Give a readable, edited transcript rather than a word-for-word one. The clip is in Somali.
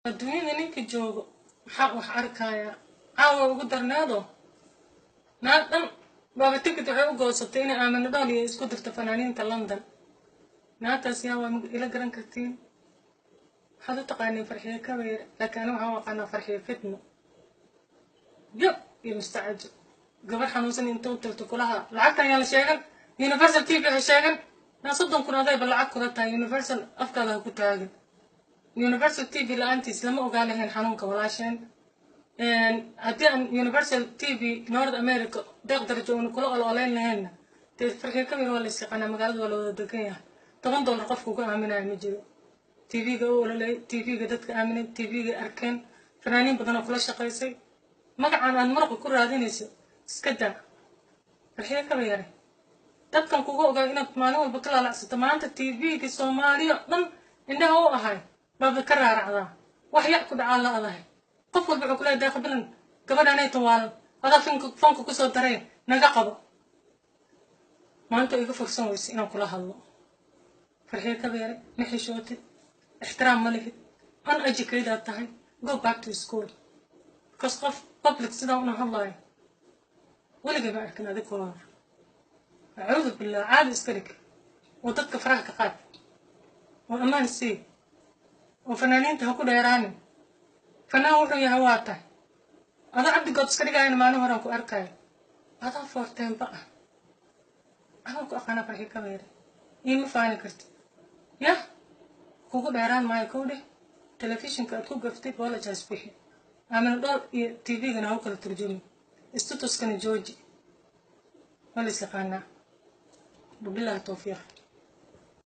Adduunyada ninka joogo maxaa wax arkayaa? Caawa ugu darnaado naag dhan baaba tikid waxay u goosatay inay Aamino Dhool iyo isku dirto fanaaniinta London. Naagtaas yaa waa ila garan kartiin? Waxaad u taqaaniin Farxiyo Kabayre, laakiin aniga waxaan u aqaanaa Farxiyo Fitno yo iyo mustacajo. Gabar xanuunsan inta u tagto kulaha lacagtan yaa la sheegan, Universal TV ha sheegan. Naa 30,000 adayba lacag kula tahay. Universal afkaada ha ku taagin. Universal TV la-aantiis lama ogaa lahayn xanuunka walaasheen. Haddii aan Universal TV North America deeq darajo uuna kula ololeyn lahaynna, dee Farxiyo Kabayre waa la isyaqaanaa, magaalada waa la wada degan yahay. $10 qofka uga aaminaya ma jiro. TV-ga u ololay, TV-ga dadka aaminay, TV-ga arkeen, fanaaniin badan oo kula shaqaysay. Magacan aad muruqa ku raadinayso iska daa, Farxiyo Kabayare. Dadkan kuga ogaa inaad maalin walba ka laalacsato, maanta TV-ga Soomaaliya dhan indhaha u ahay baaba ka raaracdaa. Wax yac ku dhacaa la adahay. Qof walba wuxuu kuleeyahay, "Deeqa Bilan, gabadhanay tawaalan adaa finka foonka kusoo daray, naga qabo." Maanta iga fursan weyse inaan kula hadlo. Farxiyo Kabayare, ma xishootid, ixtiraam ma lihid, uneducated aad tahay. Go back to school, because qof public sidaa una hadlaayo weligay ma arkin adig kula hor. Acuudu billah. Caadi iska dhig oo dadka faraha ka qaad oo ammaan sii oo fanaaniinta ha ku dheeraanin. Fanaan wuxuu yahay waa tahay. Adaa cabdigood iska dhigaayana maalin horaan ku arkaayo, adaa foorteenba ah. Adaa ku aqaana, Farxi Kabayre, iima faani kartid. Yah, kugu dheeraan maayo. Kow dheh, telefishinka aad ku gaftay apologize bixi. Aamino Dhool iyo TV-gana ha u kala turjumi, istutuskana jooji. Waa la is yaqaanaa. Wabillahi towfiiq.